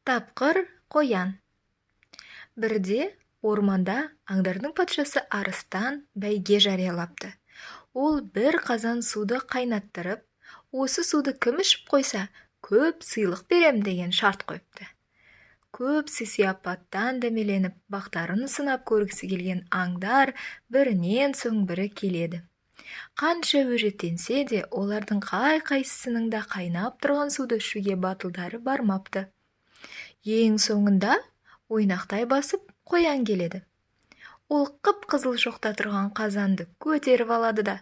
Тапқыр қоян. Бірде орманда аңдардың патшасы арыстан бәйге жариялапты. Ол бір қазан суды қайнаттырып, осы суды кім ішіп қойса, көп сыйлық берем деген шарт қойыпты. Көп сый-сияпаттан дәмеленіп, бақтарын сынап көргісі келген аңдар бірінен соң бірі келеді. Қанша өжеттенсе де, олардың қай-қайсысының да қайнап тұрған суды ішуге батылдары бармапты. Ең соңында ойнақтай басып қоян келеді. Ол қып-қызыл шоқта тұрған қазанды көтеріп алады да,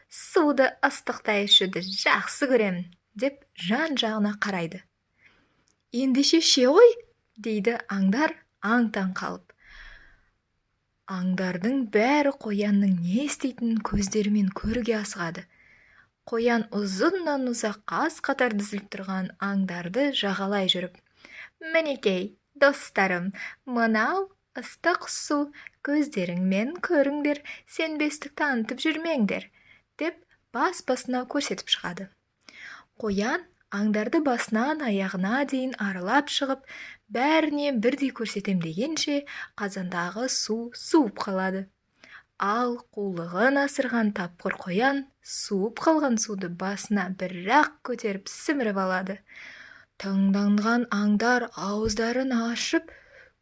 суды ыстықтай ішуді жақсы көремін деп жан-жағына қарайды. Ендеше іше ғой, дейді аңдар аң-таң қалып. Аңдардың бәрі қоянның не істейтінін көздерімен көруге асығады. Қоян ұзыннан-ұзақ қаз-қатар тізіліп тұрған аңдарды жағалай жүріп, мінекей, достарым, мынау ыстық су, көздеріңмен көріңдер, сенбестік танытып жүрмеңдер, деп бас-басына көрсетіп шығады. Қоян аңдарды басынан аяғына дейін аралап шығып, бәріне бірдей көрсетем дегенше, қазандағы су суып қалады. Ал қулығын асырған тапқыр қоян суып қалған суды басына бір-ақ көтеріп сіміріп алады. Таңданған аңдар ауыздарын ашып,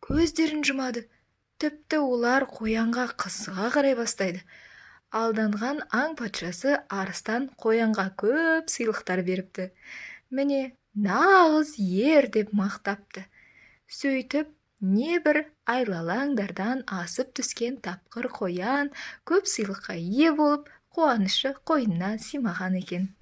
көздерін жұмады. Тіпті олар қоянға қызыға қарай бастайды. Алданған аң патшасы арыстан қоянға көп сыйлықтар беріпті. Міне, нағыз ер деп мақтапты. Сөйтіп, небір айлалы аңдардан асып түскен тапқыр қоян көп сыйлыққа ие болып, қуанышы қойнына сыймаған екен.